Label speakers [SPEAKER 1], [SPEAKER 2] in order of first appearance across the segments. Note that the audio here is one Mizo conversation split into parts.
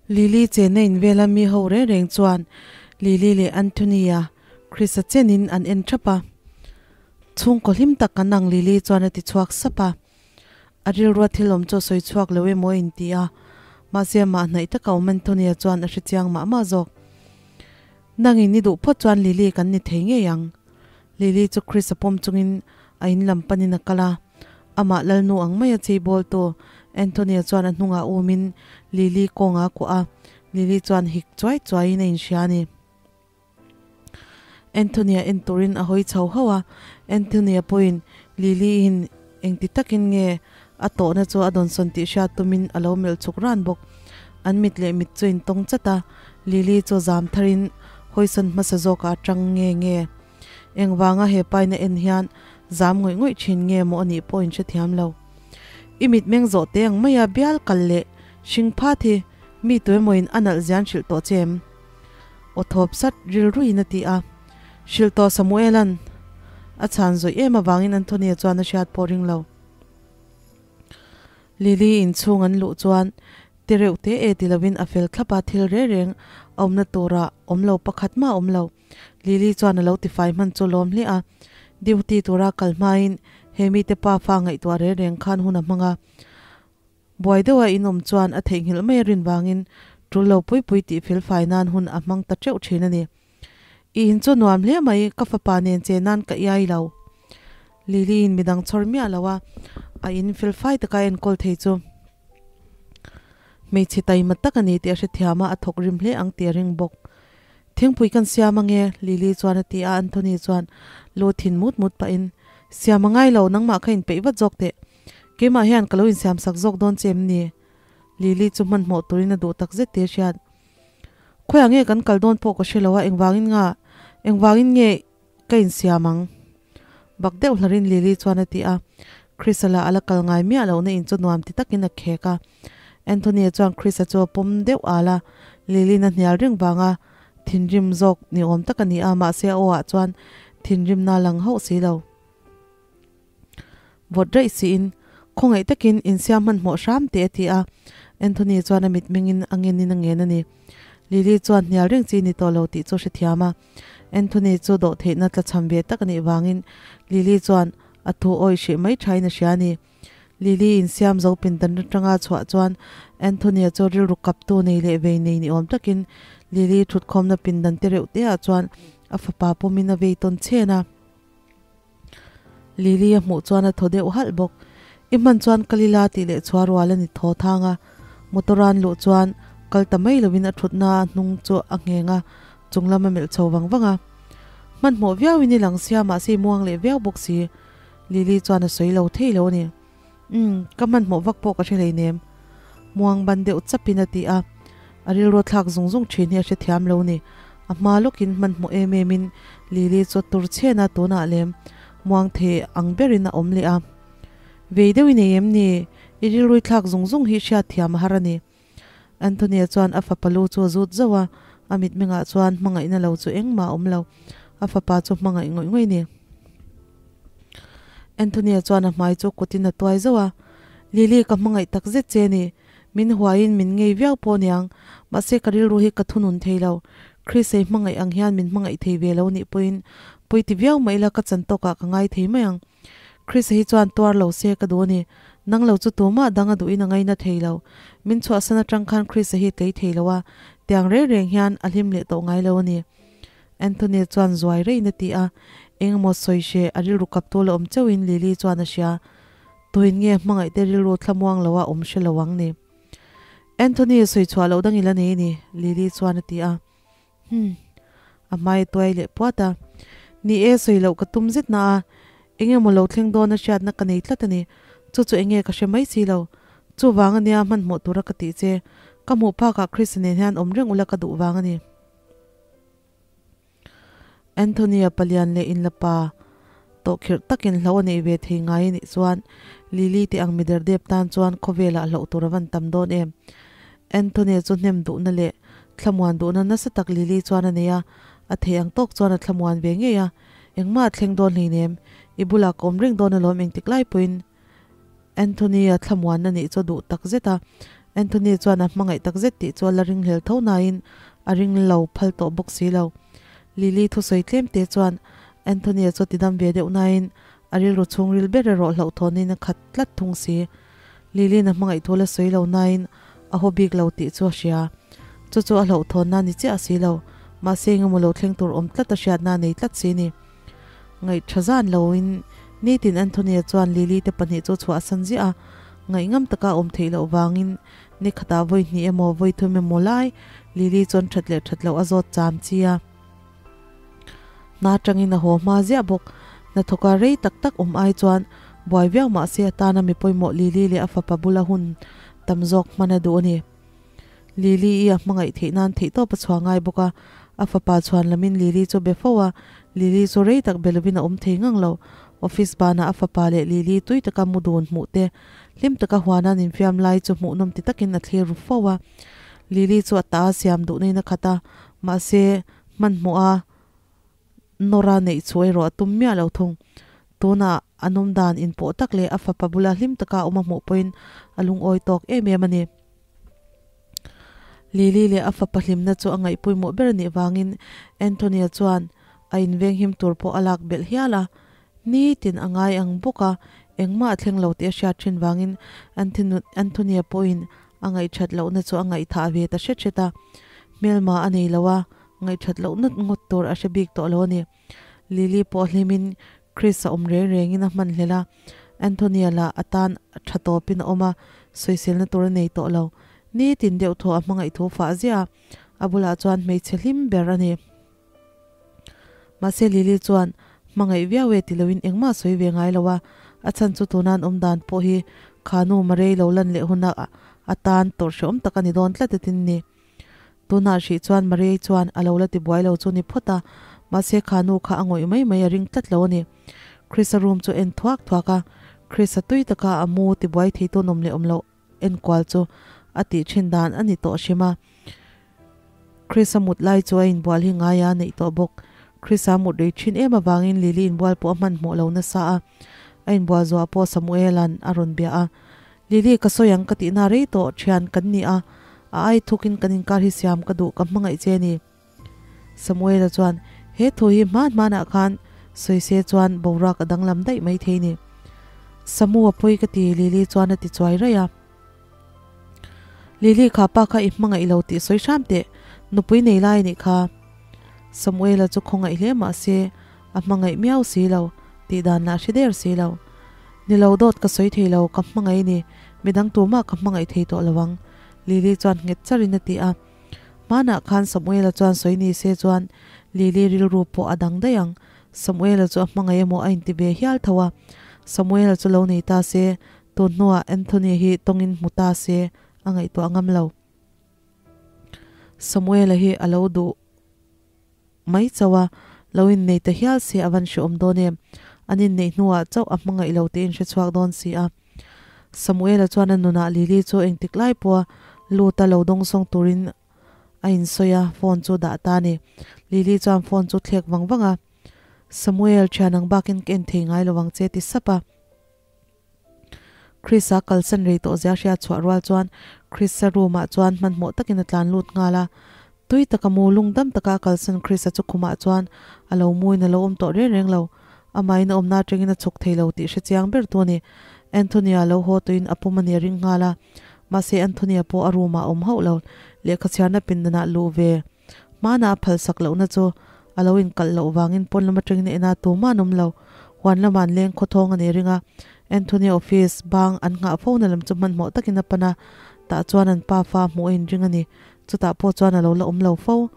[SPEAKER 1] Lily chenna in vela mi ho reng reng chuan Lily leh Anthony-a Chris-a chenin an en thap a. Chhungkaw hlim tak kan ang Lily chuan a ti chhuak sap a. A rilrua thil awm chu a sawi chhuak lo emaw a inti a, mahse amah hnaih taka awm Anthony-a chuan a hrechiang mah mah zawk. Nangin i duh phawt chuan Lily kan ni thei ngei ang. Lily chu Chris-a pawm chungin a in lam panin a kal a. Amah Lalnu ang maia chei bawltu Anthony-a chuan a hnungah umin Lily kawngah a kuah a, Lily chuan hik chuai chuaiin a inhria a ni. Anthony-a en turin a hawi chho hauh a, Anthony-a pawhin Lily-in engti takin nge a tawhna chu a dawnsawn tih hriat tumin a lo melh chhuk ran bawk. An mit leh mit chu intawng chat a, Lily chu zam tharin hawisawn hmasa zawkah a tang nge nge. Engvanga he paina en hian zam ngawih ngawih thin nge maw anih pawh in hrethiam lo. I mitmeng zawh te ang maia bial kal leh hring phat hi mi tuemawiin a nalh zian hrilh tawh che em? Aw thawp sat rilruin a ti a. Hrilh tawh Samuela'n a chhan zawih em avangin Anthony-a chuan a hriat pawh ring lo. Lily inchhung an luh chuan Ti reuh te e ti lovin a fel thlap a, thil reng reng a awmna turah awm lo pakhat mah a awm lo. Lily chuan a lo tifai hman chu lawm hle a, duty tura kal hmain he mite pa fa ngaihtuah reng reng khan hun a hmang a. Buai deuha in awm chuan a theihnghilh mai a rin vangin tul lo pui pui tih felfai nan hun a hmang ta teuh thin a ni. I in chu nuam hle mai, ka fapa nen che nan ka iai lo. Lily in midang chhawr miah lo a, a in felfai taka a enkawl thei chu. Hmeichhe taima tak a ni tih a hrethiam a, a thawk rim hle ang tih a ring bawk. Thingpui kan siam ange, Lily chuan a ti a, Anthony chuan lu thin mut mut pahin, Siam a ngai lo, nangmah kha inpeih vat zawk teh. Keimah hian ka lo insiam sak zawk dawn che em ni? Lily chu hmanhmawh turin a duh tak zet tih a hriat. Khawiah nge kan kal dawn pawh ka hre lo a, engvangin nga, engvangin nge ka insiam ang? Bak deuh hlarin Lily chuan a ti a, Chris-a lah a la kal ngai miah lohna in chu nuam ti takin a khek a. Anthony-a chuan Chris-a chu a pawm deuh al a, Lily-in a hnial reng vanga thinrim zawk ni awm tak a ni a, mahse a aw ah chuan thinrimna a lang hauh si lo. Vawt raih siin, khawngaih takin insiam hmanhmawh hram teh a ti a, Anthony chuan a mitmengin a ngenin a ngen a ni. Lily chuan hnial reng chi ni tawh lo tih chu hrethiam a, Anthony chu dawhtheihna tlachham ve tak a nih vangin Lily chuan a thu awih hrih mai thain a hria a ni. Lily insiam zo pindan atanga chhuah chuan Anthony-a chu rilru kaptu nei leh vei nei ni awm takin Lily thutkhawmna pindan te reuh te ah chuan a fapa pawmin a vei tawn chhen a. Lily a hmuh chuan a thaw deuh halh bawk. I hman chuan kal ila tih leh chhuah rual a ni thaw thang a. Motor an luh chuan kal ta mai lovin a thutna hnung chu a ngheng a, chung lam a melh chho vang vang a. Hmanhmawh viauin i lang sia mahse i muang leh viau bawk si. Lily chuan a sawi lo thei lo a ni. Umm, ka hmanhmawh vak pawh ka hre hleinem. Muang ban deuh chapin a ti a. A rilru thlak zung zung thin hi a hrethiam lo ni. A hma lawkin hmanhmawh em emin Lily chu tur chhen a tunah lem muang thei ang berin a awm leh a. Vei deuh i nei em ni? I rilrui thlak zung zung hi hriatthiam a har a ni. Anthony-a chuan a fapa lu chu a zut zauh a, a mitmengah chuan hmangaihna lo chu engmah a awm lo. A fapa chu hmangaih ngawih ngawih a ni. Anthony-a chuan a hmai chu kutin a tuai zauh a, Lily, ka hmangaih tak zet che a ni. Min huaiin min ngei viau pawh aniang. Mahse ka rilru hi ka thunun thei lo. Chris-a i hmangaih ang hian min hmangaih thei ve lo nih pawhin pawi ti viau mah ila ka chan tawkah ka ngai thei mai ang. Chris-a hi chuan tuar lo se ka duh a ni. Nang lo chu tumah dang a duhin a ngaina thei lo. Min chhuahsan atang khan Chris-a hi tlei thei lo a, tiang reng reng hian a hlim leh tawh ngai lo a ni. Anthony chuan zuai reiin a ti a, engemaw sawi hre a rilru kap tu la awm chauhin Lily chuan a hria. Tuin nge hmangaih te rilru thlamuang lo a awm hre lo ang ni. Anthony sawi chhuah loh dang ila nei a ni, Lily chuan a ti a. Humm. A hmai a tuai leh puat a. Ni e, sawi loh ka tum zet na a, eng emaw lo thleng dawn a hriatna ka nei tlat a ni. Chu chu eng nge ka hre mai si lo. Chuvang a nia hmanhmawh tura ka tih che. Ka hmuh phakah Chris-a nen hian awm reng ula ka duh vang a ni. Anthony-a palian leh inlapa tawhkhirh takin hlo a neih ve thei ngai a nih chuan Lily te ang mider dep tan chuan khawvelah hlauh tur a van tam dawn em. Anthony-a chu hnem duhna leh thlamuan duhna nasa tak Lily chuan a nei a, a theih ang tawk chuan a thlamuan ve ngei a. Engmah a thleng dawn hleinem, i bulah ka awm reng dawn alawm engtik lai pawhin Anthony-a thlamuanna nih chu a duh tak zet a. Anthony chuan a hmangaih takzet tih chu a la ringhlel tho nain a ring lo phal tawh bawk si lo. Lily thusawi tlem te chuan Anthony-a chu a tidam ve deuh nain a rilru chhungril ber erawh hlauhthawnin a khat tlat thung si. Lily-in a hmangaih thu la sawi lo nain a haw bik lo tih chu a hria. Chu chu a hlauhthawnna ni chiah a si lo, mahse engemaw lo thleng tur awm tlat a hriatna a nei tlat si ni. Ngaihtha zan loin nitin Anthony-a chuan Lily te pahnih chu chhuah a san ziah a, ngaihngam taka a awm theih loh vangin ni khatah vawi hnih emaw vawi thum emaw lai Lily chuan that leh that loh a zawt cham chi a. Hna atangin a haw hma ziah bawk. Hnathawka rei tak tak awm ai chuan buai viau mah se a tana mi pawimawh Lily leh a fapa bula hun tam zawk hman a duh a ni. Lily i a hmangaih theih nan theihtawp a chhuah ngai bawk a, a fapa chhuan lamin Lily chu be fo a, Lily chu rei tak be lovin a awm thei ngang lo. Office banah a fapa leh Lily tui taka mu dun hmuh te, hlim taka huana an infiam lai chu hmuhnawm ti takin a thlir ru fo a. Lily chu a ta a siam duh nain a khat a, mahse hmanhmawh a Nora neih chu erawh a tum miah lo thung. Tunah a nawm dan inpawh tak leh a fapa bula hlim taka a awm a hmuh pawhin a lungawi tawk em em a ni. Lily leh a fapa hlimna chu a ngaihpawimawh ber a nih vangin Antonia chuan a invenghim tur pawh a lak belh hial a. Nitin a ngai ang bawk a, engmah a thleng lo tih a hriat thin vangin Antonia pawhin a ngaihthat lohna chu a ngaihthah ve ta hret hret a. Hmelma a nei lo a, Ngaihthat loh nut ngawt tur a hre bik tawh lo a ni. Lily pawh hlimin Chris a awm reng rengin a hman hlel a, Antonia lah a tan tha tawpin a awm a, sawiselna tur a nei tawh lo. Nitin deuh thaw a hmangaih thu fah ziah a, a bulah chuan hmeichhe hlim ber a ni. Mahse Lily chuan hmangaih viau e ti loin engmah a sawi ve ngai lo a, a chhan chu tuna an awm dan pawh hi khanu Marei lo lan leh huna a tan tawrh hrehawm tak a ni dawn tlat a tin ni. Tunah hrih chuan Mariai chuan a lo la ti buai lo chu ni phawt a, mahse kha nu kha a ngawih mai mai a ring tlat lo a ni. Chris-a room chu en thuak thuak a, Chris-a tui taka a mu ti buai thei tu nawm leh awm loh en kual chu a tih thin dan a ni tawh hrim a. Chris-a mut lai chu a inbual hi ngai a neih tawh bawk. Chris-a mut rei thin em avangin Lily inbual pawh a hmanhmawh lo nasa a, a inbual zuah pawh Samuel-a'n a rawn bia a. Lily ka sawi ang ka tihna rei tawh thian kan ni a, a ai thukin kan inkar hi siam ka duh ka hmangaih che a ni. Samuela chuan he thu hi hman hmanah khan sawi se chuan boruak a danglam daih mai thei ni. Samu a pawi ka ti Lily chuan a ti chuai raih a. Lily kha pa kha i hmangaih lo tih sawi hram teh, nupui nei lai a nih kha. Samuela chu khawngaih hle mah se a hmangaih miau si lo, tih dan lah hre der si lo. Ni lo dawt ka sawi thei lo, ka hmangaih ni, midang tumah ka hmangaih thei tawh lo ang, Lily chuan nghet charin a ti a. Hmanah khan Samuela chuan sawi ni se chuan Lily rilru pawh a dang daih ang. Samuela chu a hmangaih emaw a inti ve hial tho a. Samuela chu lo nei ta se, tun hnuah Anthony hi tawngin hmu ta se a ngaihtuah ngam lo. Samuela hi a lo duh. Mai chauh a, lo innei ta hial se a van hreawm dawn em? An inneih hnuah chauh a hmangaih lo tih in hre chhuak dawn si a. Samuela chuan a nunah Lily chu engtik lai pawha lut a lo dawngsawng turin a insawi a, phone chu dah ta a ni. Lily chuan phone chu thlek vang vang a, Samuel, thian ang bakin ka en thei ngai lo ang che ti sap a. Chris-a kalsan rei tawh zia hriat chhuah rual chuan Chris-a room-ah chuan hmanhmawh takin a tlan lut nghal a. Tui taka mu lung dam taka a kalsan Chris-a chu khumah chuan a lo muin a lo awm tawh reng reng lo. Amahin a awmna atangin a chhuk thei lo tih hre chiang ber tu a ni. Anthony-a lo haw tuin a pum a ni a ring nghal a. Mahse Anthony-a pawh a room-ah a awm hauh lo. Lehkha chhiarna pindanah luh ve Hmanah a phalsak lohna chu a lo inkalh loh vangin pawn lam atangin a en a, tumah an awm lo. Huan lamah an leng khawthawng a ni ring a, Anthony office bang an nghah fo na lam chu hmanhmawh takin a pan a, tah chuan an pa fa hmuh a inring a ni. Chutah pawh chuan a lo la awm lo fo.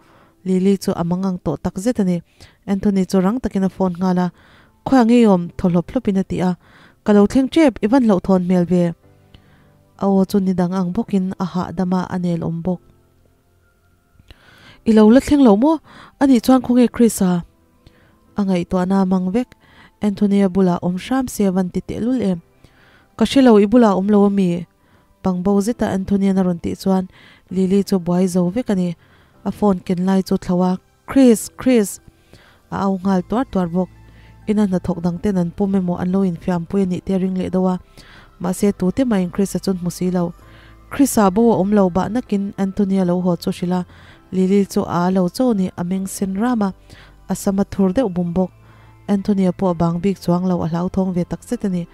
[SPEAKER 1] Lily chu a mangang tawh tak zet a ni. Anthony chu rang takin a phone nghal a, Khawiah ngei awm? thaw hlawp hlawpin a ti a, Ka lo thleng tep, i van hlauhthawn hmel ve. A aw chu ni dang ang bawkin a hahdam a, a nel awm bawk. I lo la thleng lo maw? Anih chuan khawnge Chris-a? A ngaihtuahna a mang vek. Anthony-a bulah awm hram se a van ti tehlul em? Ka hre lo, i bulah awm lo ami? Pangbo zeta Anthony-an a rawn tih chuan Lily chu buai zo vek a ni. A phone ken lai chu thlo a, Chris! Chris! A au nghal tuar tuar bawk. Ina hnathawk dang ten an pawm emaw an lo infiampui a nih te a ring leh deuh a. Mahse tute mahin Chris-a chu an hmu si lo. Chrisa bo a awm lo bah nakin Anthony-a lo haw chu hrilh a, Lily chu a lo cho ni, a meng sen ram a, a sam a thur deuh bum bawk. Anthony-a pawh a bang bik chuang lo, a hlauthawng ve takzet a ni.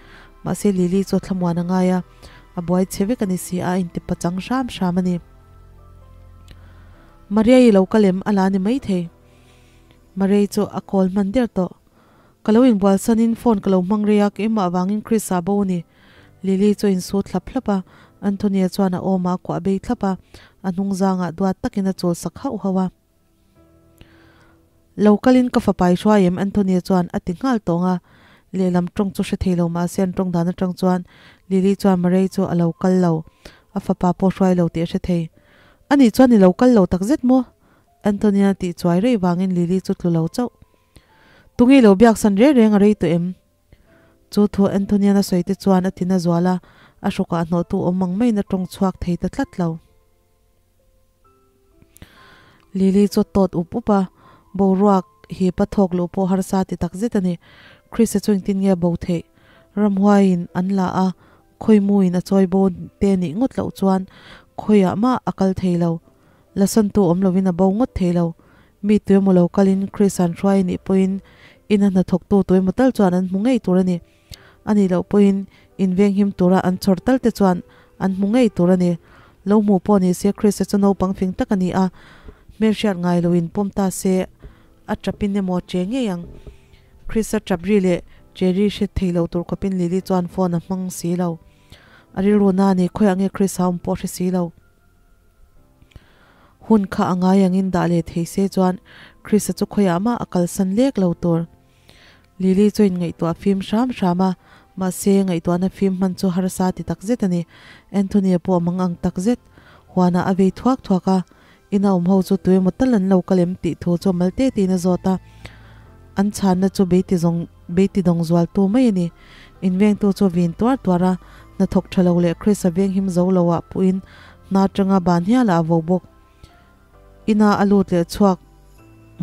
[SPEAKER 1] Mahse Lily chu a thlamuan a ngai a, a buai chhe vek a ni si a, a inti pachang hram hram a ni. Maria-i lo ka lem a la ni maithei. Maria-i chu a call hman der tawh. Ka lo inbual sanin phone ka lo hmang rei a, keimah avangin Chris-a bo a ni. Lily chu a insut hlap hlap a, Anthony-a chuan a awmah a kuah bei thlap a, a hnung zangah duat takin a chawl sak hauh hauh a. Lo kalin ka fapa i hruai em? Anthony-a chuan a ti nghal tawng a, lehlam tawng chu hre thei lo mahse an tawng dan atang chuan Lily chuan Murray chu a lo kal lo, a fapa pawh hruai lo tih a hre thei. Ani chuan i lo kal lo takzet maw? Anthony-a tih chuai rei vangin Lily chu tlu lo chauh. Tunge lo biak san reng reng a rei tawh em? Chu thu Anthony-an a sawi te chuan a tina zual a, a hrukah hnawhtu awm ang maiin a tawng chhuak thei ta tlat lo. Lily chu a tawt up up a, boruak hip a thawk luh pawh harsa ti tak zet a ni. Chris-a chu engtin nge a bo theih? Ramhuaiin an la a, khawimuin a chawi bo te nih ngawt loh chuan khawiah mah a kal thei lo. Lasantu awm lovin a bo ngawt thei lo. Mi tuemaw lo kalin Chris-a'n hruai a nih pawhin ina hnathawktu tuemaw tal chuan an hmu ngei tur a ni. A nih loh pawhin invenghim tura an chhawr tal te chuan an hmu ngei tur a ni. Lo hmuh pawh ni se Chris-a chu naupang fing tak a ni a, hmelhriat ngai loin pawm ta se a tap-in emaw che ngei ang. Chris-a tap ri leh che ri hre thei lo tur khawpin Lily chuan phone a hmang si lo. A rilru na a ni, khawiah nge Chris-a awm pawh hre si lo. Hun kha a ngai angin dah leh thei se chuan Chris-a chu khawiah mah a kalsan lek lo tur. Lily chu inngaihtuah fim hram hram a, mahse ngaihtuahna fim hman chu harsa ti takzet a ni. Anthony-a pawh a mang ang takzet. Huanah a vei thuak thuak a, ina awm ho chu tuemaw tal an lo kal em tih thu chu mal te tein a zawt a. An chhanna chu beiti zawng beiti dawng zual tu mai a ni. Invengtu chu vin tuar tuar a, hnathawk tha lo leh Chris-a venghim zo lo ah puhin hna atanga ban hial ah a vo bawk. Ina a lut leh chhuak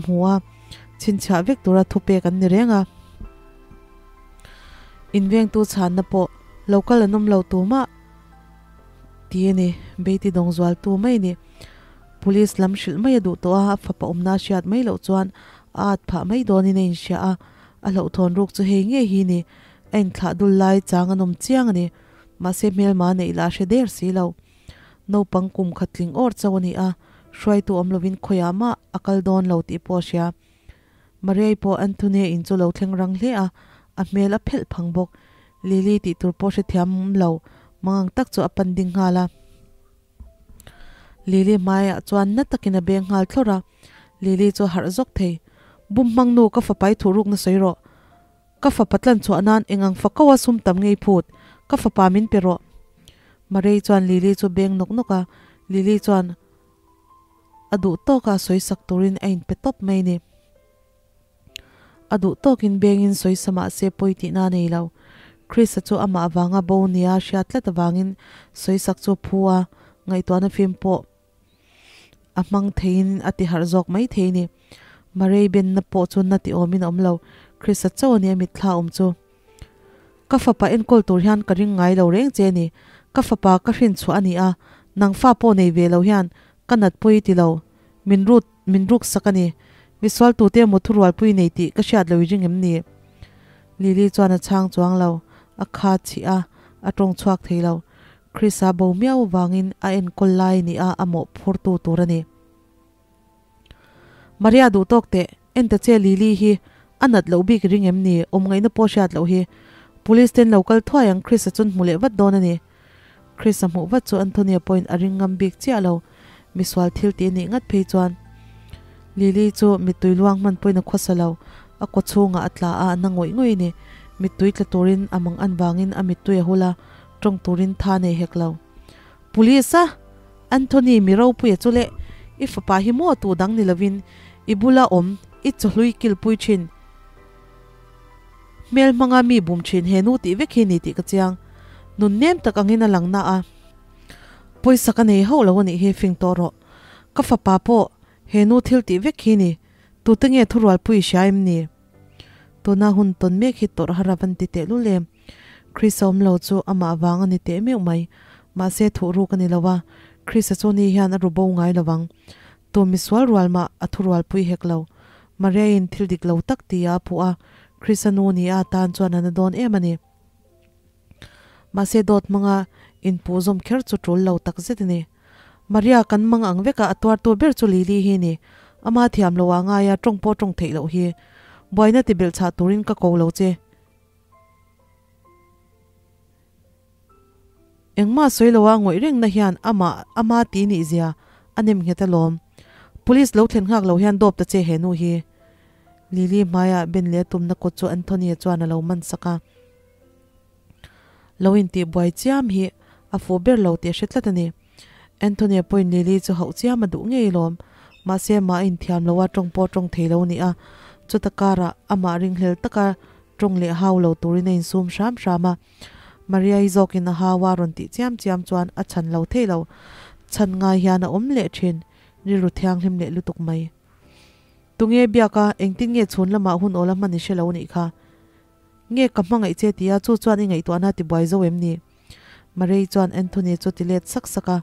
[SPEAKER 1] hmu a, chhinchhiah vek tura thupek an ni reng a. Invengtu chhanna pawh lo kal an awm lo tumah ti a ni, beiti dawng zual tu mai a ni. Police lam hrilh mai a duh tawh a, a fapa awmna a hriat mai loh chuan a at phah mai dawnin a inhria a, a hlauhthawn ruk chu hei ngei hi ni, a inthlah dul lai chang an awm chiang a ni. Mahse hmelma neih lah a hre der si lo. Naupang kum khat tling awr chauh a ni a, hruaitu awm lovin khawiah mah a kal dawn lo tih pawh a hria. Mariai pawh Anthony-a in chu lo thleng rang hle a, a hmel a phelh phang bawk. Lily tih tur pawh hrethiam lo mangang tak chu a pan ding nghal a. Lily hmaiah chuan na takin a beng nghal thlawrh a, Lily chu a harh zawk thei. Bum hmang nu ka fapa i thuhrukna sawi rawh. Ka fapa tlan chhuah nan eng ang fa ko a sum tam ngei phut, ka fapa min pe rawh. Marei chuan Lily chu beng nawk nawk a, Lily chuan a duh tawk a sawi sak turin a inpe tawp mai ni. A duh tawkin bengin sawi sa mah se pawi tihna a nei lo. Chris-a chu amah avanga bo nia hriat tlat avangin sawi sak chu phu a, ngaihtuahna fim pawh a hmang theiin a ti harh zawk mai thei a ni. Marei benna pawh chu na ti awmin a awm lo, Chris-a chauh a ni a mitthla awm chu. Ka fapa enkawl tur hian ka ring ngai lo reng che a ni. Ka fapa ka hrin chhuah a ni a, nang fa pawh nei ve lo hian ka nat pawi ti lo. Min rut min ruk sak a ni. Misual tute emaw thurualpui nei tih ka hriat lo i ring em ni? Lily chuan a chhang chuang lo, a kha chih a, a tawng chhuak thei lo. Chris-a bo miau vangin a enkawl lai ni a a mawhphurtu tur a ni. Maria duh tawk teh, en ta che Lily hi a nat loh bik i ring em ni? Awm ngaihna pawh hriat loh hi. Police ten lo kal thuai ang Chris-a chun hmu leh vat dawn a ni. Chris-a hmuh vat chu Anthony-a pawhin a ring ngam bik chiah lo. Misual thil tih a nih ngat phei chuan Lily chu mittui luang hman pawhin a khawsa lo. A kaw chhungah a tla a, a na ngawih ngawih a ni. Mittui tla turin a mang an vangin a mittui a hul a, tawng turin tha nei hek lo. Police-a! Anthony mi ropuia chu leh i fapa hi maw tu dang ni lovin i bula awm i chawhlui kilpui thin. Hmel hmanga mi bum thin he nu tih vek hi ni tih ka chiang. Nun nem tak angin a lang na a. Pawisa ka nei hauh lo a nih hi fing tawh rawh. Ka fapa pawh he nu thil tih vek hi ni. Tute nge thurualpui i hria em ni? Tuna hun tawn mek hi tawrh har a van ti tehlul em? Chris a awm lo chu amah vang a ni teh meuh mai. Mahse thuh ruk a ni lo a, Chrisa chu ni hian a ru bo ngai lo vang. Tu misual rual mah a thurual pui hek lo. Maria-in thil dik lo tak ti a a phuh a, Chrisa nu ni a tan chuan a na dawn em a ni. Mahse dawt hmanga inpuh zawm kher chu tul lo tak zet a ni. Maria kan mang ang veka a tuartu ber chu Lily hi ni. Ama thiam lo ah ngai a tawng pawh tawng theih loh hi. Buaina ti belh chhah turin ka ko lo che. Engmah sawi lo a ngawih rengna hian amah ama ti nih zia a nem nghet alawm. Police lo thlen nghak lo hian dawp ta che he nu hi. Lily hmaiah ben leh a tumna kut chu Anthony-a chuan a lo man sak a. Lo intih buai chiam hi a fuh ber lo tih a hre tlat a ni. Anthony-a pawhin Lily chu hauh chiam a duh ngei alawm. Mahse amah a inthiam lo a, tawng pawh a tawng thei lo a ni a. Chuta karah amah ringhlel taka tawng leh hau lo turin a insum hram hram a. Maria-i zawkin a hau a rawn tih chiam chiam chuan a chhan lo thei lo. Chhan ngai hian a awm leh thin, rilru thianghlim leh lutuk mai. Tunge biak a, engtin nge chhun lamah hun awl a hman i hre lo nih kha? Nge ka hmangaih che tia chu chuan i ngaihtuahna a tibuai zo em ni? Maria-i chuan Anthony chu ti let sak sak a,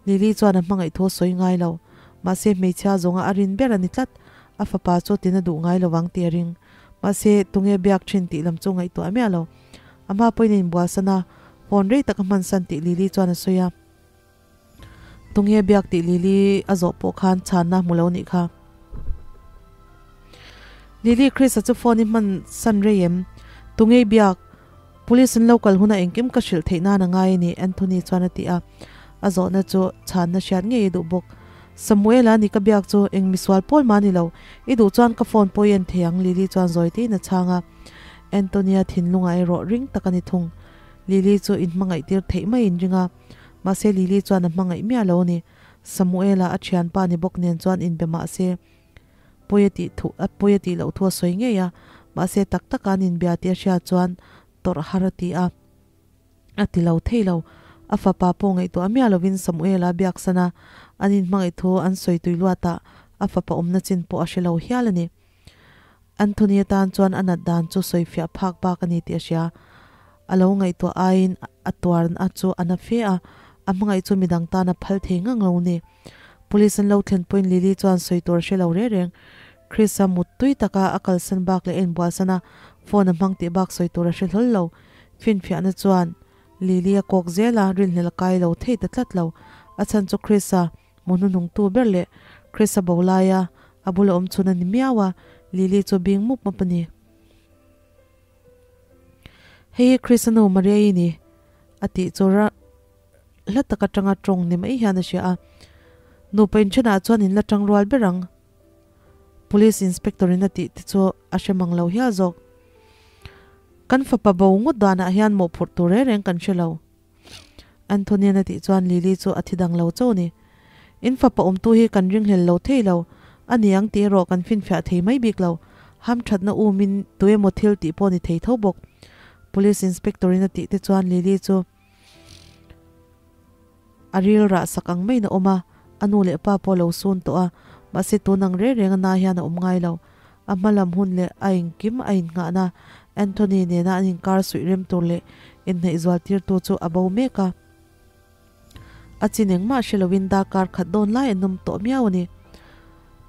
[SPEAKER 1] Lily chuan a hmangaih thu a sawi ngai lo. Mahse hmeichhia zawnga a rin ber a ni tlat, a fapa chu tina duh ngai lovang tih a ring. Mahse tunge biak thin tih lam chu ngaihtuah miah lo. A hma pawhin a inbualsan a, phone rei tak a hmansan tih Lily chuan a sawi a. Tunge biak tih Lily a zawh pawh khan chhanna hmu lo nih kha. Lily, Chris-a chu phone i hman san rei em? Tunge i biak? Police an lo kal huna engkim ka hrilh theih nan a ngai a ni, Anthony chuan a ti a. A zawhna chu chhanna hriat ngei i duh bawk. Samuel-a ni ka biak chu eng misual pawl mah ni lo, i duh chuan ka phone pawh i en thei ang, Lily chuan zawi tein a chhang a. Antonia thinlungah erawh ring tak a ni thung. Lily chu inhmangaih tir theih mai in ring a, mahse Lily chuan a hmangaih miah lo a ni. Samuela a thianpa ni bawk nen chuan inbe mah se pawi a tih thu a pawi a tih loh thu a sawi ngei a, mahse tak taka an inbia tih a hriat chuan tawrh har a ti a, a ti lo thei lo. A fapa pawh ngaihtuah miah lovin Samuela a biaksan a, an inhmangaih thu an sawi tui luatah a fapa awmna chin pawh a hre lo hial a ni. Anthony atan chuan a nat dan chu sawifiah phak bak a ni tih a hria. A lo ngaihtuah aiin a tuarna chu a na fe a, a hmangaih chu midang tan a phal thei ngang lo ni. Police an lo thlen pawhin Lily chuan sawi tur a hre lo reng reng. Chris-a mut tui taka a kalsan bak leh a inbualsan a, phone a hmang tih bak sawi tur a hre hlawl lo. Finfiahna chuan Lily a kawk zel a, rinhlelh a kai lo thei ta tlat lo. A chhan chu Chris-a Hmu hnuhnungtu ber leh Chris-a bo laia a bula awm chhun a ni miau a, Lily chu bing mup mup a ni. Hei hi Chris-a nu Maria-i ni, a tih chu hla tak atanga tawng ni mai hian a hria a. Nupa inthenah chuan in la tang rual ber ang, Police Inspector in a tih te chu a hre mang lo hial zawk. Kan fapa bo ngawt danah hian mawhphurh tur reng reng kan hre lo. Anthony-a'n a tih chuan Lily chu a thi dang lo chauh a ni. In fapa awmtu hi kan ringhlel lo thei lo. A ni ang tih erawh kan finfiah thei mai bik lo. Hamthatna umin tuemaw thil tih pawh ni thei tho bawk. Police Inspector-in a tih te chuan Lily chu a ril rah sak ang maiin a awm a, a nu leh pa pawh a lo sun tawh a, mahse tun ang reng reng a na hian a awm ngai lo. A hma lam hun leh a engkim a innghahna Anthony nena an inkar suih rem tur leh inhnaih zual tirtu chu a bo mek a. A chin engmah hre loin darkar khat dawn lai an awm tawh miau a ni.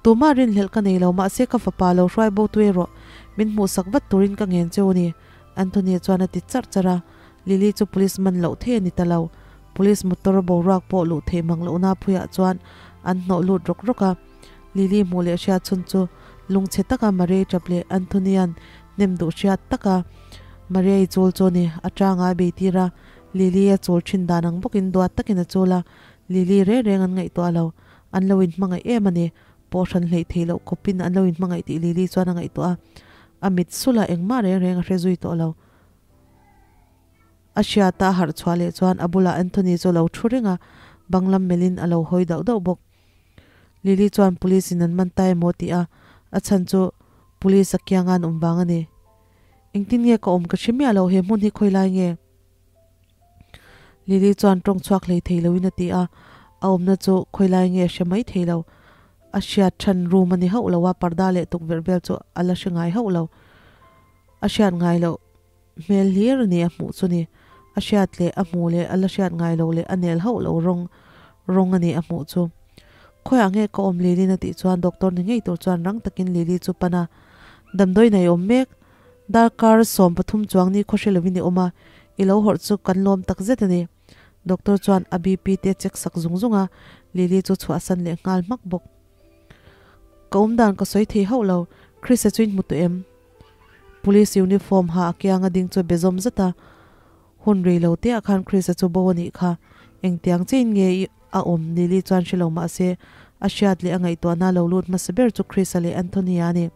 [SPEAKER 1] Tumah rinhlelh ka nei lo mahse ka fapa lo hruai bo tu erawh min hmuhsak vat turin ka ngen cheu a ni, Anthony chuan a ti charh charh a. Lily chu police man loh thei a ni ta lo. Police motor boruak pawh luh theih mang lohna phuiah chuan an hnawh lut rawk rawk a. Lily hmuh leh hriat chhun chu lungchhe taka Maria-i tap leh Anthony-a'n hnem duh hriat taka Maria-i chul chu a ni. A tanga a bei tir a, Lily a chul thin dan ang bawkin duat takin a chul a, Lily reng reng an ngaihtuah lo. An lo inhmangaih em a ni. Pawhhran hleih theih loh kawpin an lo inhmangaih tih Lily chuan a ngaihtuah a. A mit sulah engmah reng reng a hre zui tawh lo. A hriata a harh chhuah leh chuan a bulah Anthony chu a lo thu reng a, bang lam melhin a lo hawi dauh dauh bawk. Lily chuan police in an man ta emaw tih a, a chhan chu police a kianga an awm vang a ni. Engtin nge ka awm ka hre miah lo, he hmun hi khawi lai nge? Lily chuan tawng chhuak hlei thei loin a ti a, a awmna chu khawi lai nge a hre mai thei lo. A hriat than room a ni hauh lo a, parda leh tukverh vel chu a la hre ngai hauh lo. A hriat ngai loh hmel hlir a ni a hmuh chu ni. A hriat leh a hmuh leh a la hriat ngai lo leh a nel hauh lo rawng rawng a ni a hmuh chu. Khawiah nge ka awm Lily-in a tih chuan doctor ni ngei tur chuan rang takin Lily chu pan a, Damdawiin a i awm mek. Darkar 13 chuang ni khawhre lovin i awm a, i lo hawrh chu kan lawm tak zet a ni. Doctor chuan a BP te check sak zung zung a, Lily chu chhuahsan leh nghal hmak bawk. Ka awm dan ka sawi thei hauh lo, Chris-a chu in hmu tawh em? Police uniform ha a kianga ding chu be zawm zat a, hun rei lo te ah khan Chris-a chu bo a nih kha. Engtiang chiahin nge i a awm Lily chuan hre lo mah se, a hriat leh a ngaihtuahna lo lut hmasa ber chu Chris-a leh Anthony-a a ni.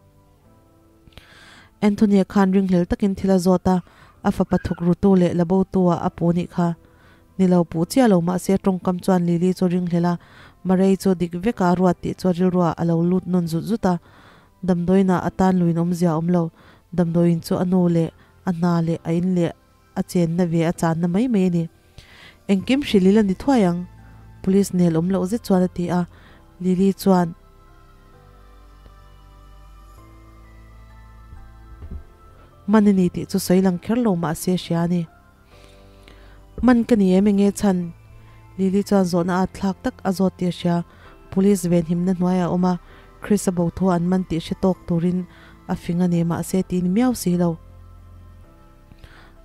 [SPEAKER 1] Anthony-a khan ringhlel takin thil a zawt a, a fapa thuk rutu leh la botu-ah a pu nih kha. Ni lo puh chiah lo mahse tawngkam chuan Lily chu ringhlel a, Murray chu dik veka a ruat tih chu a rilruah a lo lut nawn zut zut a. Damdawiinah a tan luin awmzia a awm lo, damdawiin chu a nu leh a hna leh a in leh a chenna ve a channa mai mai a ni. Engkim hrilh ila ni thuai ang, Police nel awm loh zet chuan a ti a, Lily chuan Man a ni tih chu sawi lang kher lo mahse hria a ni. Man ka ni em enge chhan? Lily chuan zawhna at thlak tak a zawt tih a hria. Police venhimna hnuaiah a awm a, Chris a bo thu an man tih hre tawk turin a fing a ni mahse tih ni miau si lo.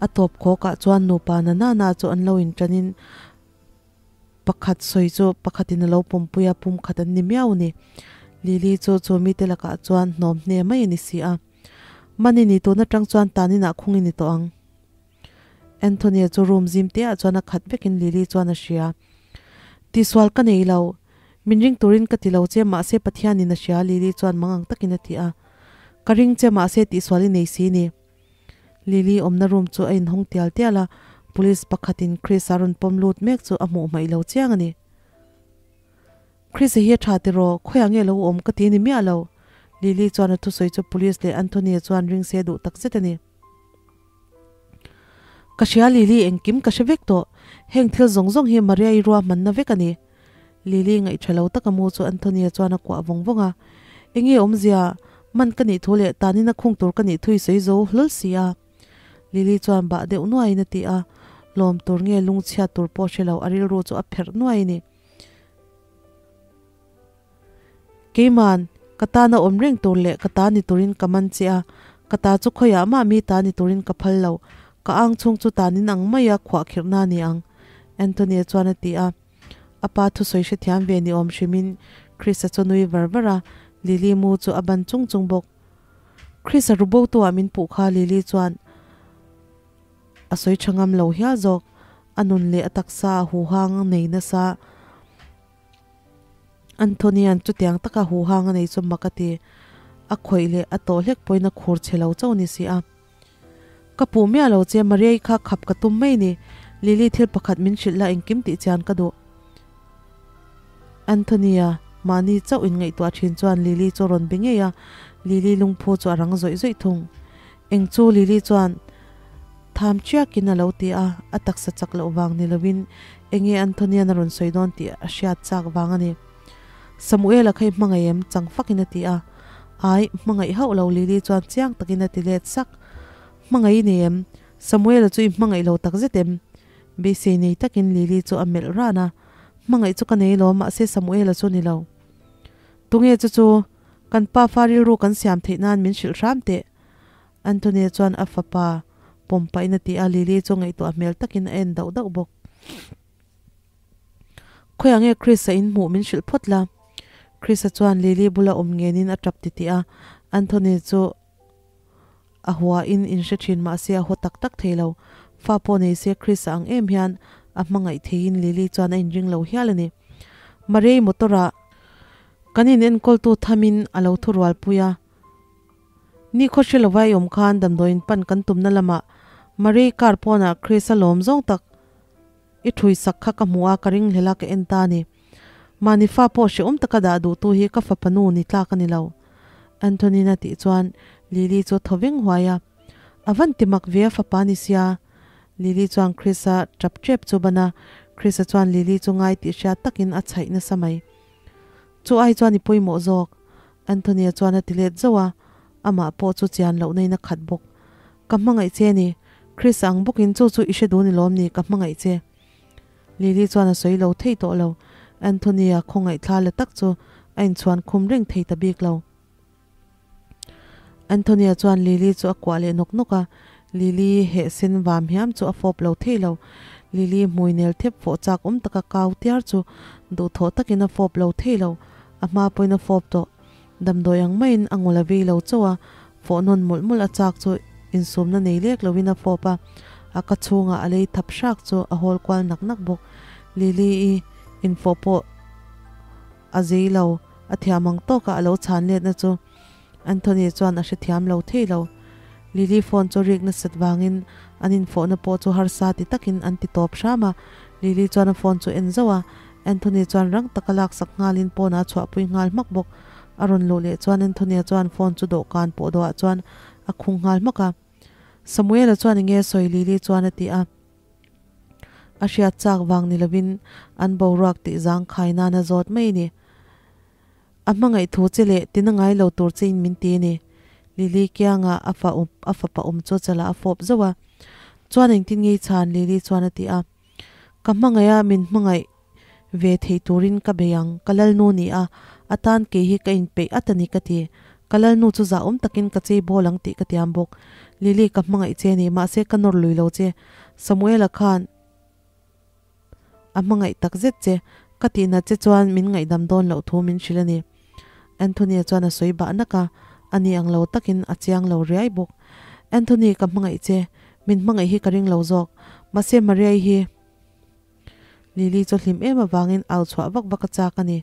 [SPEAKER 1] A tawp khawkah chuan nupa na na na chu an lo inṭanin pakhat sawi chu pakhatin a lo pawmpui a, pum khat an ni miau a ni. Lily chu chu mite lakah chuan hnawm hne mai a ni si a. Mani ni tun aṭang chuan taninah khung i ni tawh ang. Anthony-a chu room zim te ah chuan a khat vekin Lily chuan a hria. Tihsual ka nei lo. Min ring turin ka ti lo che mahse Pathianin a hria Lily chuan mangang takin a ti a. Ka ring che mahse tihsual i nei si ni. Lily awmna room chu a inhawng tial tial a, police pakhatin Chris-a rawn pawm lut mek chu a hmuh hmaih lo chiang a ni. Chris-a hi a tha tiraw? Khawiah nge lo awm ka ti a ni miah lo. Lily chuan a thusawi chu police leh Anthony-a chuan ring se duh takzet a ni. Ka hria Lily engkim ka hre vek tawh, heng thil zawng zawng hi Maria-i ruahmanna vek a ni. Lily ngaihṭha lo taka mu chu Anthony-a chuan a kuah vawng vawng a, Enge awmzia, man ka nih thu leh tanin a khung tur ka nih thu i sawi zo hlawl si a. Lily chuan bah deuh nuaiin a ti a, lawm tur nge lungchhiat tur pawh hre lo a rilru chu a pherh nuai a ni. Keiman, ka tana awm reng tur leh ka ta ni turin ka man che a, ka ta chu khawiah mah mi ta ni turin ka phal lo, ka ang chhung chu tanin ang maia khuahkhirhna a ni ang, Anthony-a chuan a ti a. A pa thusawi hrethiam ve ni awm hrimin Chris-a chu nui var var a, Lily mu chu a ban chung chung bawk. Chris-a ru bo tu ah min puh kha Lily chuan a sawi tha ngam lo hial zawk, a nun leh a taksa a huhang nei nasa. Anthony-a'n chutiang taka huhang a nei chu mak a ti. A khawih leh a tawh hlek pawhin a khur chhe lo chauh a ni si a. Ka puh miah lo che, Maria-i kha khap ka tum mai ni. Lily thil pakhat min hrilh la engkim tih chian ka duh. Anthony-a mahni chauh inngaihtuah thin chuan Lily chu a rawn be ngei a, Lily lungphu chu a rang zawih zawih thung. Eng chu Lily chuan tham chiakin a lo ti a, a taksa chak loh vang ni lovin enge Anthony-a'n a rawn sawi dawn tih a hriat chak vang a ni. Samuel-a kha i hmangaih em? chang fakin a ti a. Ai, hmangaih hauh lo Lily chuan chiang takin a ti let sak. Hmangaih i nei em? Samuel-a chu i hmangaih lo tak zet em? Beisei nei takin Lily chu a melh ran a. Hmangaih chu ka nei lo, mahse Samuel-a chu ni lo. Tunge chu chu? Kan pa fa rilru kan siam theih nan min hrilh hram teh. Anthony chuan a fapa pawm pahin a ti a, Lily chu ngaihtuah hmel takin a en dauh dauh bawk. Khawiah nge Chris-a in hmuh min hrilh phawt la? Chris-a chuan Lily bula awm ngenin a tap titih a, Anthony chu a huain in hre thin mahse a haw tak tak thei lo. Fa pawh nei se Chris-a ang em hian a hmangaih theiin Lily chuan a inring lo hial a ni. Maria-i motor-ah Kan in enkawltu thamin a lo thu rualpui a. Ni khaw hre lova i awm khan damdawiin pan kan tumna lamah Marie car pawnah Chris-a lawm zawng tak i thui sak kha ka hmu a, ka ringhlel a, ka en ta a ni. Mahni fa pawh hrehawm taka dah duhtu hi ka fapa nu ni tlak a ni lo. Anthony-in a tih chuan Lily chu a thaw veng huai a. A van ti mak ve a fapa ni sia. Lily chuan Chris-a tap tep chu ban a, Chris-a chuan Lily chu ngai tih hriat takin a chhaih nasa mai. Chu ai chuan i pawimawh zawk. Anthony-a chuan a ti let zauh a, amah pawh chu chian loh na in a khat bawk. Ka hmangaih che a ni. Chris ang bawkin chu chu i hre duh ni lawm ni ka hmangaih che. Lily chuan a sawi lo thei tawh lo. Anthony-a khawngaih thla la tak chu a inchhuan khum reng thei ta bik lo. Anthony-a chuan Lily chu a kuah leh nawk nawk a, Lily heh sen vam hiam chu a fawp lo thei lo. Lily hmui nel thep fawh chak awm taka kau tiar chu duhthawh takin a fawp lo thei lo. A hma pawhin a fawp tawh. Damdawi ang maiin a ngul a vei lo chauh a, fawh nawn mawlh mawlh a chak chu insumna nei lek loin a fawp a, a ka chhungah a lei thap hrak chu a hawl kual nak nak bawk. Lily-i infawh pawh a zei lo, a thiam ang tawkah a lo chhan letna chu Anthony chuan a hrethiam lo thei lo. Lily phone chu rik nasat vangin an infawhna pawh chu harsa ti takin an ti tawp hram a, Lily chuan a phone chu en zauh a, Anthony chuan rang taka laksak nghalin pawnah a chhuahpui nghal hmak bawk. A rawn luh leh chuan Anthony-a chuan phone chu dawhkan pawh dawhah chuan a khung nghal hmak a. Samuel-a chuan enge a sawi Lily chuan a ti a. A hriat chak vang ni lovin an boruak tih zangkhai nan a zawt mai a ni. A hmangaih thu che leh tina ngai lo tur che in min ti a ni. Lily kianga a fa a fapa awm chu chalah a fawp zauh a. Chuan engtin ngei chhan Lily chuan a ti a. Ka hmangaih a, min hmangaih ve thei turin ka bei ang, ka lalnu ni a, a tan kei hi ka inpeih at a ni ka ti. Ka lalnu chu zahawm takin ka chei bawl ang tih ka tiam bawk. Lily ka hmangaih che ni, mahse ka nawr lui lo che. Samuela khan a hmangaih tak zet che, ka tihna che chuan min ngaihdam dawn loh thu min hrilh a ni. Anthony-a chuan a sawi bah nak a, ani ang lo takin a chiang lo riai bawk. Anthony ka hmangaih che, min hmangaih hi ka ring lo zawk. Mahse Maria-i hi Lily chu hlim em avangin au chhuah vak vak a chak a ni.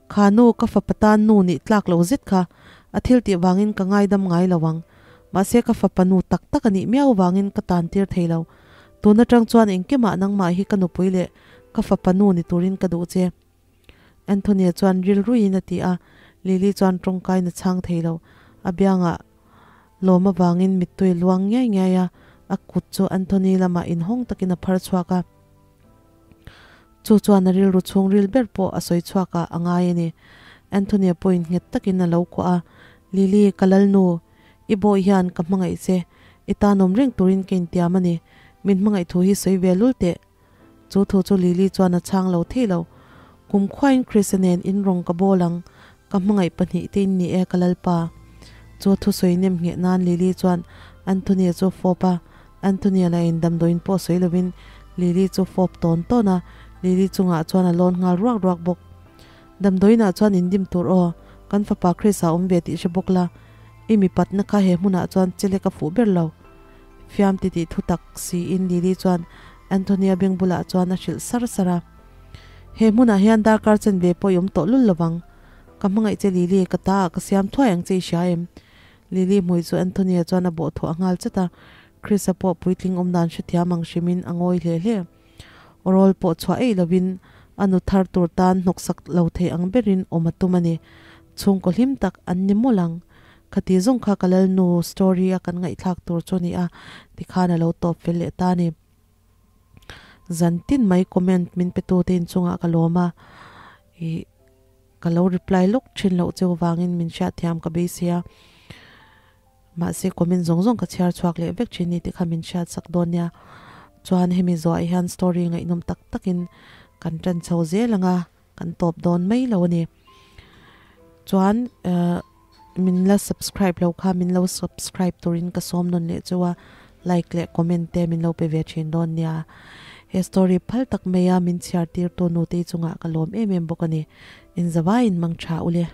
[SPEAKER 1] Kha nu, ka fapa tan nu nih tlak lo zet kha, a thil tih vangin ka ngaidam ngai lo ang. Mahse ka fapa nu tak tak a nih miau vangin ka tan tir thei lo. Tun atang chuan engkimah nangmah hi ka nupui leh ka fapa nu ni turin ka duh che. Anthony-a chuan rilruiin a ti a, Lily chuan tawngkain a chhang thei lo. A biangah lawm avangin mittui luang ngiai ngiai a, a kut chu Anthony lamah inhawng takin a phar chhuak a. Chu chuan a rilru chhungril ber pawh a sawi chhuak ah a ngai a ni. Anthony-a pawhin nghet takin a lo kuah a, Lily, ka lalnu, i bawih hian ka hmangaih che. I tanawm reng turin ka intiam a ni. Min hmangaih thu hi sawi ve lul teh. Chu thu chu Lily chuan a chhang lo thei lo. Kum khuain Chris-a nen in rawng ka bawl ang, ka hmangaih pahnih te in ni e ka lalpa. Chu thusawi nem ngheh nan Lily chuan Anthony-a chu fawp a, Anthony-a lah in damdawiin pawh sawi lovin Lily chu fawp tawn tawn a, Lily chungah chuan a lawn nghal ruak ruak bawk. Damdawiin ah chuan in dim tur aw, kan fapa Chris-a awm ve tih hre bawk la, i mipatna kha he hmunah chuan che lek a fuh ber lo. Fiam ti tih thu tak siin Lily chuan Antonia beng bulah chuan a hrilh sar sar a. He hmunah hian darkar chen ve pawh i awm tawh lul lovang. Ka hmangaih che Lily, ka ta ah ka siam thuai ang che i hria em? Lily hmui chu Antonia chuan a bawh thuah nghal chat a. Chris-a pawh puitling awm dan hrethiam ang hrimin a ngawi hle hle. Rawl pawh chhuah eih lovin a nu thar tur tan hnawksak lo thei ang berin awm a tum a ni. Chhungkaw hlim tak an ni mawlh ang. Khati zawng kha ka lalnu story a kan ngaihthlak tur chu a ni a, tikhan a lo tawp fel leh ta a ni. Zan tin mai comment min pe tu te inchungah ka lawm a, ih ka lo reply lawk thin loh cheu vangin min hriatthiam ka beisei a. Mahse comment zawng zawng ka chhiar chhuak leh vek thin ni tih kha min hriat sak dawn nia. Chuan hemi zawhah hian story ngaihnawm tak takin kan tan chho zel ang a, kan tawp dawn mai lo a ni. Chuan eh min la subscribe lo kha min lo subscribe turin ka sawm nawn leh chu a, like leh comment te min lo pe ve thin dawn nia. He story phal tak mai a min chhiar tirtu nute chungah ka lawm em em bawk a ni. Inzavaiin mang tha ule.